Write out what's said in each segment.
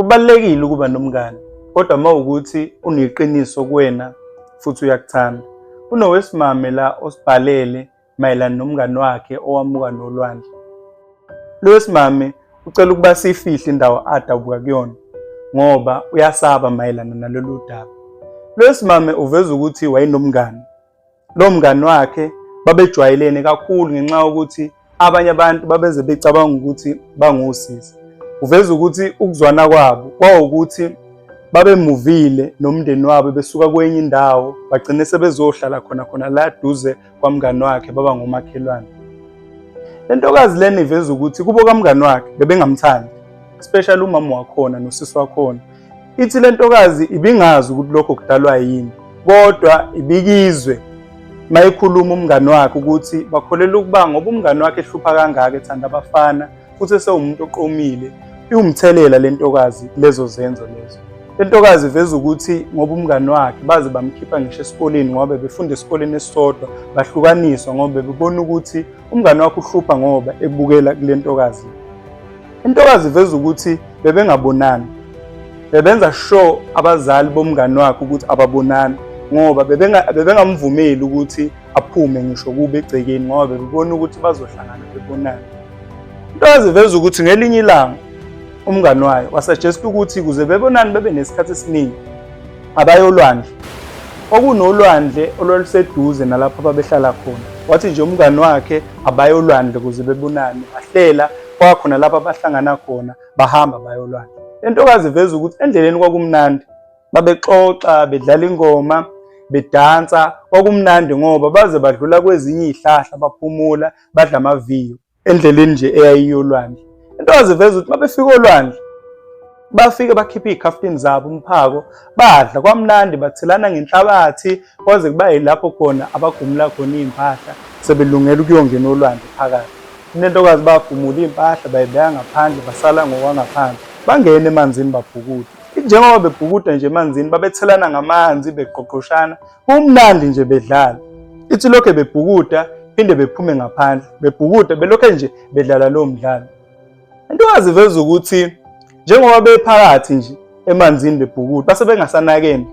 Kubalulekile ukuba nomngani, kodwa uma ukuthi uneqiniso kuwena futhi uyakuthanda. Kunowesimame la osibhalele mayelana nomngani wakhe owamuka nolwandle. Lo wesimame ucela ukuba siyifihle indawo adabuka kuyona ngoba uyasaba mayelana nalolu daba. Lo wesimame uveza ukuthi wayenomngani. Lo mngani wakhe babejwayelene kakhulu ngenxa yokuthi abanye abantu babeze becabanga ukuthi bangosisi. Uveza ukuthi ukuzwana kwabo kwawukuthi babemuvile nomndeni wabo besuka kwenye indawo bagcine sebezohlala khona khona la duze kwamngani wakhe baba ngomakhelwane. Le ntokazi lena iveza ukuthi kubo kamngani wakhe bebengamthandi, especially umama wakhona nosisi wakhona. Ithi le ntokazi ibingazi ukuthi lokho kudalwa yini, kodwa ibikizwe mayikhuluma umngani wakhe ukuthi bakholelwa ukuba ngoba umngani wakhe ehlupha kangaka ethanda abafana futhi esewumuntu oqomile, iwumthelela le ntokazi lezo zenzo lezo. Le ntokazi iveza ukuthi ngoba umngani wakhe baze bamkhipha ngisho esikoleni ngoba bebefunda esikoleni esisodwa, bahlukaniswa ngoba bebebona ukuthi umngani wakhe uhlupha ngoba ebukela kule ntokazi. Intokazi iveza ukuthi bebengabonani, bebenza sure abazali bomngani wakhe ukuthi ababonani ngoba bebengamvumeli ukuthi aphume ngisho kube egcekeni ngoba bebebona ukuthi bazohlangana bebonane. Intokazi iveza ukuthi ngelinye ilanga umngani wayo wasuggest ukuthi ukuze bebonane bebe nesikhathi esiningi abaye olwandle. Kwakunolwandle olwaluseduze nalapho ababehlala khona. Wathi nje umngani wakhe abaye olwandle ukuze bebonane. Bahlela kwakhona lapho abahlangana khona bahamba baye olwandle. Le ntokazi iveza ukuthi endleleni kwakumnandi. Babexoxa, bedlala ingoma, bedansa, kwakumnandi ngoba baze badlula kwezinye iy'hlahla baphumula, badla amaviyo endleleni nje eyayiya olwandle. Intokazi iveza ukuthi babefika olwandle bafike bakhipha iy'khaftini zabo umphako badla kwamnandi bathelana ngenhlabathi kwaze kuba yilapho khona abagumula khona iy'mpahla sebelungela ukuyongena olwandle phakathi. Inentokazi bagumula iy'mpahla bayibeka ngaphandle basala ngokwangaphandle bangena emanzini babhukuda. Njengoba bebhukuda nje emanzini babethelana ngamanzi begqogqoshana kumnandi nje bedlala. Ithi lokhe bebhukuda phinde bephume ngaphandle bebhukuda belokhe nje bedlala lowo mdlalo. Intokazi iveza ukuthi njengoba bephakathi nje emanzini bebhukuda base bengasanakene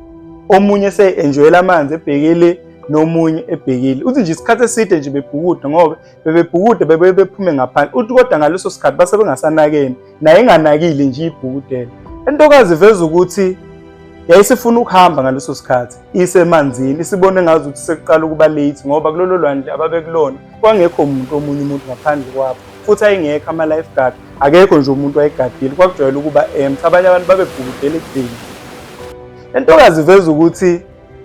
omunye se-enjoyela amanzi ebhekile nomunye ebhekile. Uthi nje isikhathi eside nje bebhukuda ngoba bebebhukuda bebuye bephume ngaphandle. Uthi kodwa ngaleso sikhathi base bengasanakene naye enganakile nje ibhukudela. Intokazi iveza ukuthi yayisifuna ukuhamba ngaleso sikhathi isemanzini isibone ngazi ukuthi sekuqala ukuba late ngoba kulolo lwandle ababekulona kwangekho muntu omunye umuntu ngaphandle kwabo futhi ayengekho ama-lifeguard akekho nje umuntu wayegadile kwakujwayele ukuba empty abanye abantu babebhukudela ekudeni. Le ntokazi iveza ukuthi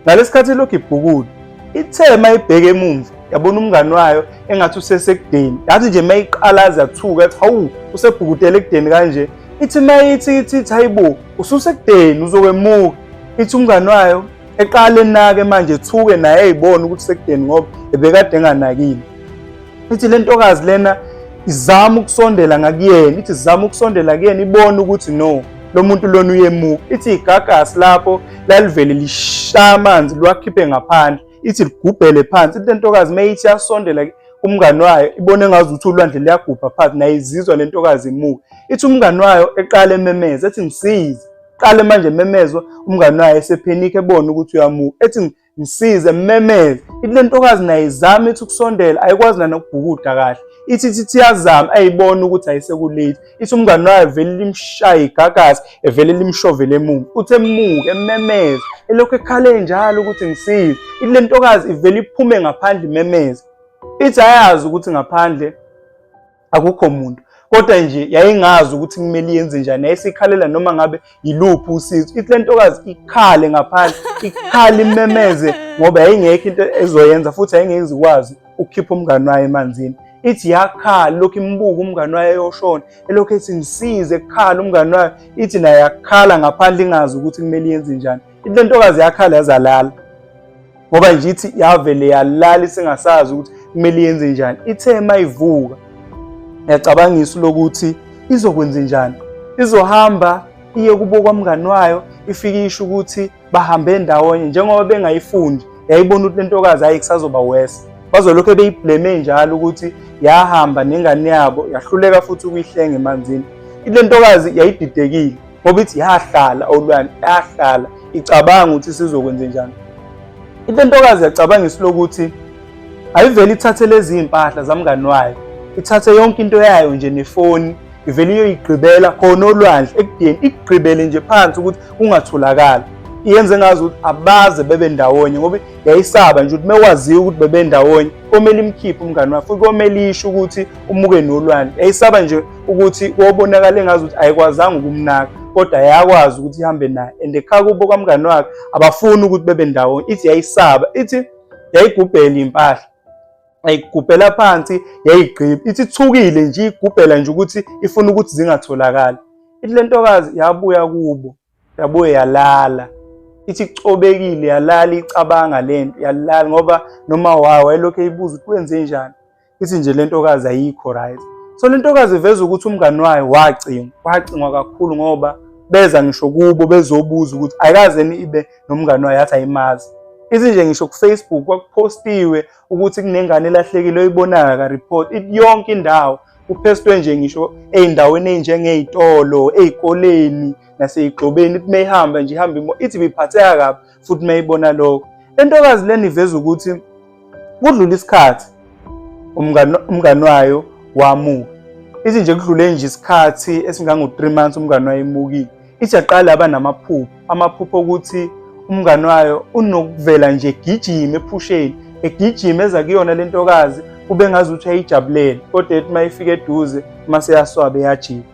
ngalesikhathi ilokhu ibhukuda ithe uma ibheke emumva yabona umngani wayo engathi usesekudeni yathi nje uma iqalaza yathuka yathi hawu usebhukudele ekudeni kanje ithi uma ithi ithi ithi hayibo ususekudeni uzokwemuka ithi umngani wayo eqale enake manje ethuke naye eyibona ukuthi sekudeni ngoba ebekade enganakile. Ithi le ntokazi lena izama ukusondela ngakuyena, ithi izama ukusondela kuyena ibone ukuthi no lo muntu lona uyemuka. Ithi igagasi lapho lalivele lishaya amanzi liwakhiphe ngaphandle, ithi ligubhele phansi. Ithi le ntokazi uma ithi yasondela kumngani wayo ibone ngazuthi ulwandle luyagubha phansi, naye izizwa le ntokazi imuka. Ithi umngani wayo eqale ememeza ethi ngisize, qale manje ememezwa umngani wayo esephenikha ebona ukuthi uyamuka, ethi ngisize mmemeze. Ithi le ntokazi naye izama ithi ukusondela ayikwazi nanokubhukuda kahle, ithi ithi ithi iyazama ayibona ukuthi ayisekulate. Ithi umngani wayo vele limshaye igagasi evele limshovele emuva, uthi emuke ememeze elokhu ekhale njalo ukuthi ngisize. Ithi le ntokazi ivele iphume ngaphandle imemeze, ithi ayazi ukuthi ngaphandle akukho muntu kodwa nje yayingazi ukuthi kumele iyenze njani, yayisikhalela noma ngabe yiluphi usizo. Ithi le ntokazi ikhale ngaphandle, ikhale imemeze ngoba yayingekho into ezoyenza futhi yayingeke izikwazi ukukhipha umngani wayo emanzini. Ithi yakhala lokhu imbuka umngani wayo eyoshona, elokhu ethi ngisize kukhala umngani wayo, ithi naye yakhala ngaphandle ingazi ukuthi kumele iyenze njani. Ithi le ntokazi yakhala yazalala ngoba nje ithi yavele yalala isingasazi ukuthi kumele yenze njani. Ithe mayivuka yacabanga isu lokuthi izokwenza njani, izohamba iye kubo kwamngani wayo ifike isho ukuthi bahambe ndawonye njengoba bengayifundi. Yayibona ukuthi le ntokazi hayi kusazoba worse, bazolokhu beyibleme njalo ukuthi yahamba nengane yabo yahluleka futhi ukuyihlenga emanzini. Ile ntokazi yayididekile. Ngoba ithi yahlala olwandle, yahlala icabanga ukuthi sizokwenze njani. Into entokazi yacabanga isilokuthi ayivele ithathe lezi iy'mpahla zamngani wayo, ithathe yonke into yayo nje nefoni, ivele iyoyigqibela khona olwandle ekudeni, ikugqibele nje phansi ukuthi kungatholakali. Iyenze ngazi ukuthi abaze bebe ndawonye ngoba yayisaba nje ukuthi mekwaziwa ukuthi bebe ndawonye komele imkhiphe umngani wayo futhi komele isho ukuthi umuke nolwandle. Yayisaba nje ukuthi kobonakala engazi ukuthi ayikwazanga ukumnaka kodwa yayakwazi ukuthi ihambe naye and ekhaya kubo kamngani wakhe abafuni ukuthi bebe ndawonye. Ithi yayisaba, ithi yayigubhela impahla, ayigubhela phansi yayigqiba, ithi ithukile nje igubhela nje ukuthi ifuna ukuthi zingatholakali. Ithi le ntokazi yabuya kubo, yabuye yalala, ithi icobekile yalala icabanga lento yalala ngoba noma wayo wayelokhu eyibuza ukuthi wenze njani. Ithi nje le ntokazi ayikho right. So le ntokazi iveza ukuthi umngani wayo wacingwa, wacingwa kakhulu ngoba beza ngisho kubo bezobuza ukuthi ayikaze ibe nomngani wayo, yathi ayimazi. Ithi nje ngisho ku-Facebook kwakuphostiwe ukuthi kunengane elahlekile oyibonayo aka-report, ithi yonke indawo kuphestwe nje ngisho ey'ndaweni ey'njengey'tolo, ey'koleni nasey'gxobeni, ithi meyihamba nje ihamba ithi ibiphatheka kabi futhi meyibona lokho. Le ntokazi lena iveza ukuthi kudlula isikhathi umngani wayo wamuka. Ithi nje kudlule nje isikhathi esingango-3 months umngani wayo emukile. Ithi yaqala yaba namaphupho, amaphupho okuthi umngani wayo unokuvela nje egijima ephusheni, egijima eza kuyona le ntokazi kube ngazuthi uyayijabulela, kodwa ethi uma ifika eduze mase yaswabe yajika.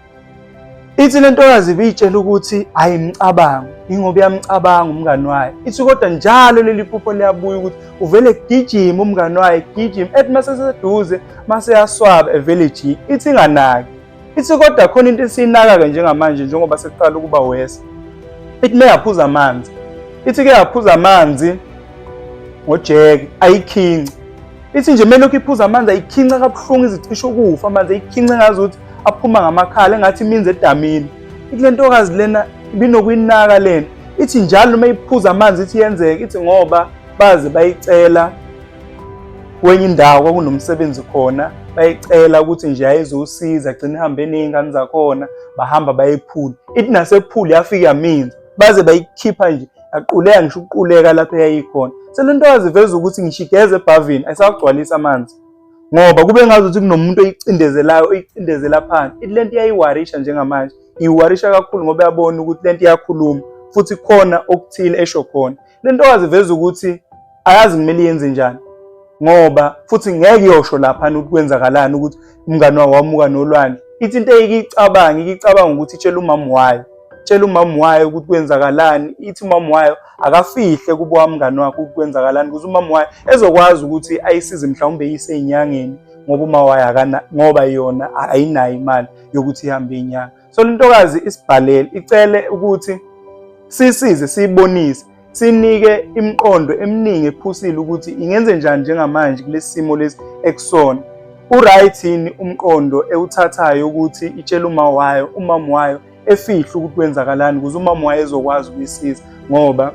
Ithi le ntokazi ibiyitshela ukuthi ayimcabango, ingoba iyamcabanga umngani wayo. Ithi kodwa njalo leli phupho liyabuya ukuthi uvele gijima umngani wayo, gijima ethi mase seduze mase yaswaba evele ejike. Ithi inganaki. Ithi kodwa khona into esiyinaka-ke njengamanje njengoba sekuqala ukuba wesa. Ithi meyaphuza amanzi. Ithi ke yaphuza amanzi ngojeke ayikhinci. Ithi nje melokhu iphuza amanzi ayikhinca kabuhlungu izicisha ukufa amanzi ayikhince ngazi ukuthi aphuma ngamakhala engathi iminzi edamini. Ithi le ntokazi lena ibinokuyinaka lena. Ithi njalo uma iphuza amanzi ithi yenzeka, ithi ngoba baze bayicela kwenye indawo kwakunomsebenzi khona, bayicela ukuthi nje ayizosiza gcina ihambe ney'ngane zakhona, bahamba baye ephuli. Ithi nasephuli yafika yaminza, baze bayikhipha nje yaquleka ngisho ukuquleka lapho eyayikhona. Sele ntokazi iveza ukuthi ngisho igeze ebhavini ayisawagcwalisi amanzi ngoba kube ngazuthi kunomuntu oyicindezelayo, oyicindezela phansi. Ithi lento iyayiwarisha njengamanje, iwarisha kakhulu ngoba iyabona ukuthi lento iyakhuluma futhi khona okuthile esho khona. Le ntokazi iveza ukuthi ayazi kumele iyenze njani ngoba futhi ngeke iyosho laphana ukuthi kwenzakalani ukuthi umngani wawo wamuka nolwandle. Ithi into eyikicabanga, ikicabanga ukuthi itshele umama wayo, tshela umama wayo ukuthi kwenzakalani. Ithi umama wayo akafihle kubo wamngani wakhe ukuthi kwenzakalani ukuze umama wayo ezokwazi ukuthi ayisize mhlawumbe eyise ey'nyangeni ngoba uma wayo akana, ngoba yona ayinayo imali yokuthi ihambe inyanga. So le ntokazi isibhalele icele ukuthi sisize siyibonise, sinike imiqondo eminingi ephusile ukuthi ingenze njani njengamanje kulesi simo lesi ekusona. U-right yini umqondo ewuthathayo ukuthi itshele uma wayo, umama wayo efihle ukuthi kwenzakalani ukuze umama wayo ezokwazi ukuyisiza ngoba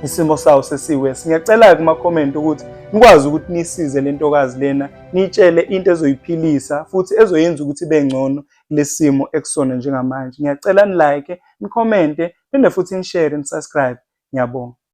isimo sawo sesiwesi. Ngiyacela-ke kuma-comment ukuthi nikwazi ukuthi nisize le ntokazi lena, niyitshele into ezoyiphilisa futhi ezoyenza ukuthi ibe ngcono kulesi simo ekusona njengamanje. Ngiyacela ni-like, ni-comment-e, phinde futhi ni-share, ni-subscribe. Ngiyabonga.